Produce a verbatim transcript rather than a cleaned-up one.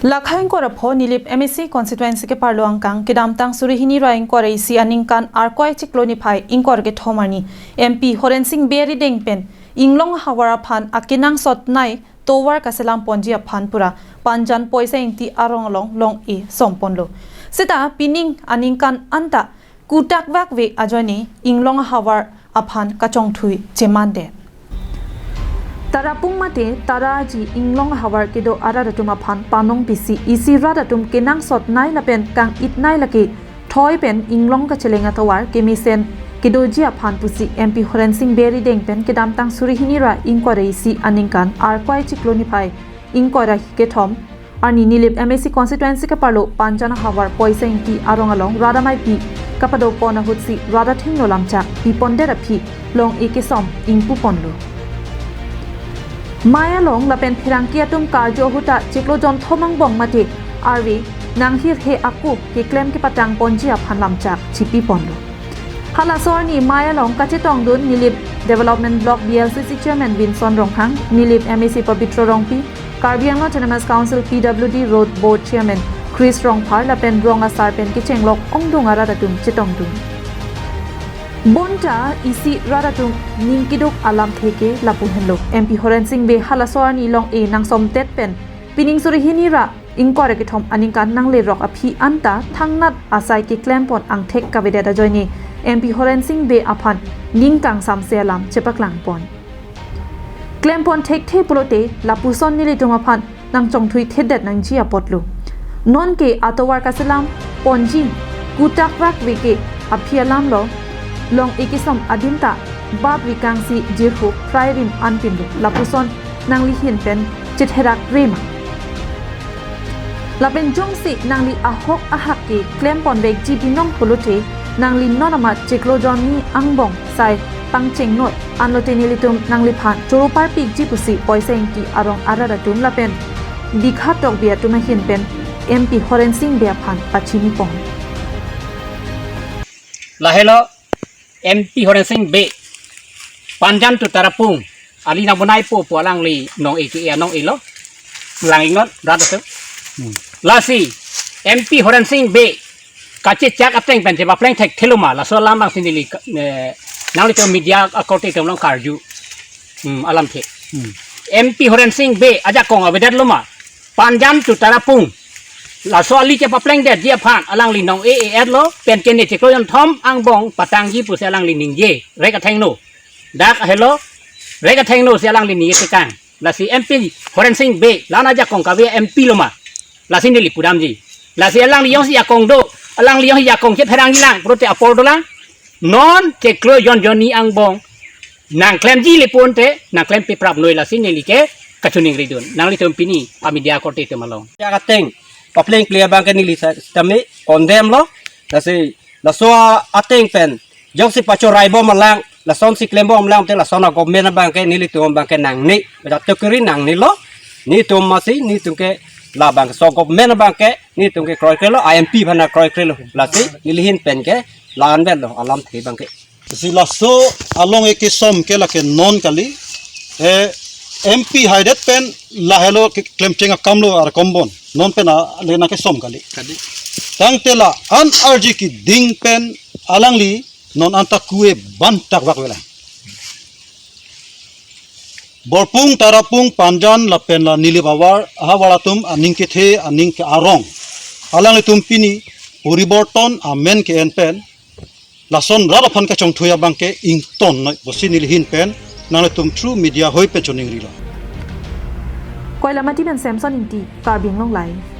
Lakha ingkoi ra pho Nilip M A C constituency keparlo angkang kedamtang suri hini ra ingkoi ra isi aningkan Arkoi chiklo niphai ingkoi ra kethom arni M P Horensing Bey arideng pen Inglong ahavar aphan akenangsotnei tovar kaselam ponji aphan pura Panjan Poisa Ingti arong along long-e som ponlo. Seta pining aningkan anta kutak vakve ajoine Inglong ahavar aphan kachongthui chemandet. Tarapung mate Taraji Inglong ahavar kedo arat atum aphan panong pisi isi rat atum kenangsotnei lapen kang-itnei lake thoi pen Inglong kacheleng atovar kemesen kedoji aphan pusi M P Horensing Bey arideng pen kedamtang suri hini ra ingkoi ra isi aningkan Arkoi chiklo niphai ingkoi ra kethom arni Nilip M A C constituency keparlo Panjan ahavar Poisa Ingti arong along rat ameipi kapado pon ahutsi rat athengno lamchak pipondet aphi long-e kesom ingpu ponlo. Mei along lapen pherangke atum karju ahut ta chiklo jonthom angbong mate arve nanghirhe ako keklem kepatang ponji aphan lamchak chipi ponlo. Halaso arni mei along kachetongdun Nilip Development Block B L C C Chairman Vinson Ronghang, Nilip M A C Pabitra Rongpi, Karbi Anglong Autonomous Council P W D Road Board Chairman Chris Rongphar lapen rong asar pen kechenglok ongdung arat atum chetongdun. Bonta isi rat atum ning keduk alamthe ke lapu henlo. M P Horensing Bey halaso arni long-e nangsomtet pen pining suri hini ra ingkoi ra kethom aningkan nanglerok aphi anta thangnat asai keklem pon angthek kavedet ajoine M P Horensing Bey aphan ning kangsamse alam chepaklang pon. Klem pon thekthe pulote lapuson nelitum aphan nangchongthui thedet nangji apotlo. Nonke atovar kaselam ponji kutak vakve ke aphi alamlo, long-e kesom adim ta bap rikangsi jirhu phrai rim anpinlo, lapuson nanglihin pen chetherak rema. Lapen jongsi nangli ahok ahak keklem ponvekji binong pulote nangli non amat chiklo jonni angbong sai pangchengnoi anlote nelitum nangliphan choro parpikji pusi Poisa Ingti arong arat atum lapen Dikha Tokbi atum ahin pen M P Horensing Bey aphan pachini pon. Lahelo M P Horensing Bey, Panjan to Tarapung, ali nang bonai po po alangli nong-e ke-e nong-elo, lang ingot rat atum. Hmm. Lasi M P Horensing Bey kachechak ateng pen chepapleng thekthelo ma, laso alam abang si neli ka-, eh, nanglitum media akorte atum along karju. Hmm, alamthe. Hmm. M P Horensing Bey ajakong avedetlo ma, Panjan to Tarapung. Laso ali chepaplengdetji aphan alangli nong-e-e-etlo, pen kene chiklo jonthom angbong patangji pusi alangli ningje, rek athengno. Dak ahelo, rek athengno si alangli ningje tekang. Lasi M P Horensing Bey, la-an ajakong kave M P lo ma. Lasi neli pudamji. Lasi alangli jongsi jakong do, alangli jongsi jakong chepherangji lang, pulote apor dolang. Non chiklo jon jonni angbong nangklemji le ponte, nangklempe prapnoi, lasi neli ke kachiningridun. Nanglitum pini a media korte atum along. Chechak ateng paplengple abang ke neli sa-, sitame condemn lo. Lasi laso ateng pen jongsi pachorai bom alang, lasonsi klem bom alang te lason a-government abang ke nelitum abang ke nangne, baca tukiri nangnelo. Netum masi, netum ke labang so government abang ke netum ke kroikrelo, a M P aphan kroikrelo. Lasi nelihin pen ke la-an vetlo alamthe abang ke. Si laso along-e kesom ke lake non kali. Eh, M P haidet pen lahelo ke klemcheng akamlo ar kombon. Non pen a, le nangkesom kali. Kali. Tangte la-an arji keding pen alangli non anta kue ban tak vakvelang. Borpung, Tarapung, Panjan lapen la Nilip ahavar, ahavar atum aning kethe, aning ke-arong. Alanglitum pini poriborton amen ke-en pen lason rat aphan kachongthui abang ke ingtonnoi pusi nelihin pen nanglitum through media hoi pen chiningrilo. Koilamati pen Samson Ingti, Karbi Anglong Live.